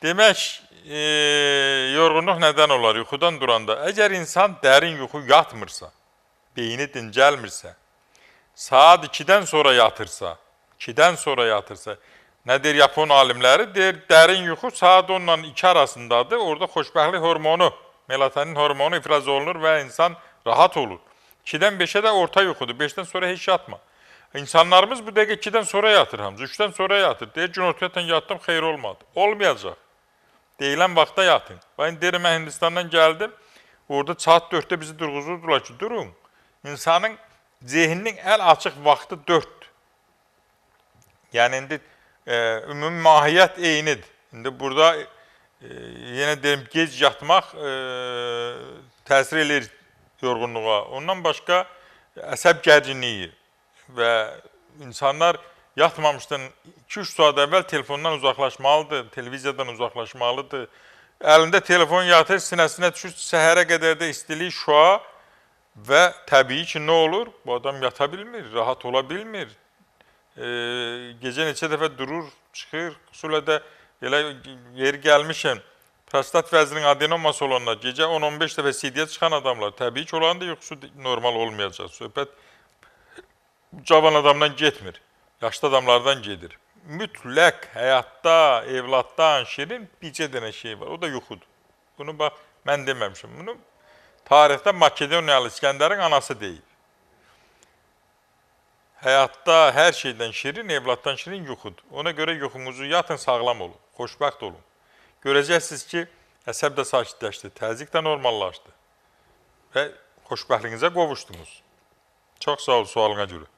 Demək, yorğunluq nədən olar yuxudan duranda? Əgər insan dərin yuxu yatmırsa, beyni dincəlmirsə, saat 2-dən sonra yatırsa, 2-dən sonra yatırsa, nə deyir Yapon alimləri? Deyir, dərin yuxu saat 10 ilə 2 arasındadır. Orada xoşbəxtlik hormonu, melatonin hormonu ifraz olunur və insan rahat olur. 2-dən 5-ə də orta yuxudur. 5-dən sonra heç yatma. İnsanlarımız bu dəqiqə 2-dən sonra yatır hamısı, 3-dən sonra yatır. Deyir, günortaya yatdım, xeyir olmadı. Olmayacaq. Deyilən vaxtda yatın. Mən deyirəm, mən Hindistandan gəldim. Orada saat 4-də bizi durğuzurdular ki, durun. İnsanın zehninin ən açıq vaxtı 4-dür. Yəni, indi ümumi mahiyyət eynidir. İndi burada, yenə deyim, gec yatmaq təsir eləyir yorğunluğa. Ondan başqa əsəb gərginliyi və insanlar yatmamışdan 2-3 saat əvvəl telefondan uzaqlaşmalıdır, televiziyadan uzaqlaşmalıdır. Əlində telefon yatır, sinəsinə düşür, səhərə qədər də istilik, şüa və təbii ki, nə olur? Bu adam yata bilmir, rahat ola bilmir. Gecə neçə dəfə durur, çıxır, xüsusilə də elə yeri gəlmişəm, prostat vəzinin adenoması olanlar, gecə 10-15 dəfə sidiyə çıxan adamlar, təbii ki, onların da yuxusu normal olmayacaq. Söhbət cavan adamdan getmir, yaşlı adamlardan gedir. Mütləq həyatda, evladdan şirin bircə dənə şey var, o da yuxudur. Bunu bax, mən deməmişim. Bunu tarixdə Makedoniyalı İskəndərin anası deyib. Həyatda hər şeydən şirin, evladdan şirin yuxudur. Ona görə yuxunuzu yatın, sağlam olun, xoşbəxt olun. Görəcəksiniz ki, əsəb də sakitləşdi, təzyiq də normallaşdı və xoşbəxtliyinizə qovuşdunuz. Çox sağ ol sualına görə.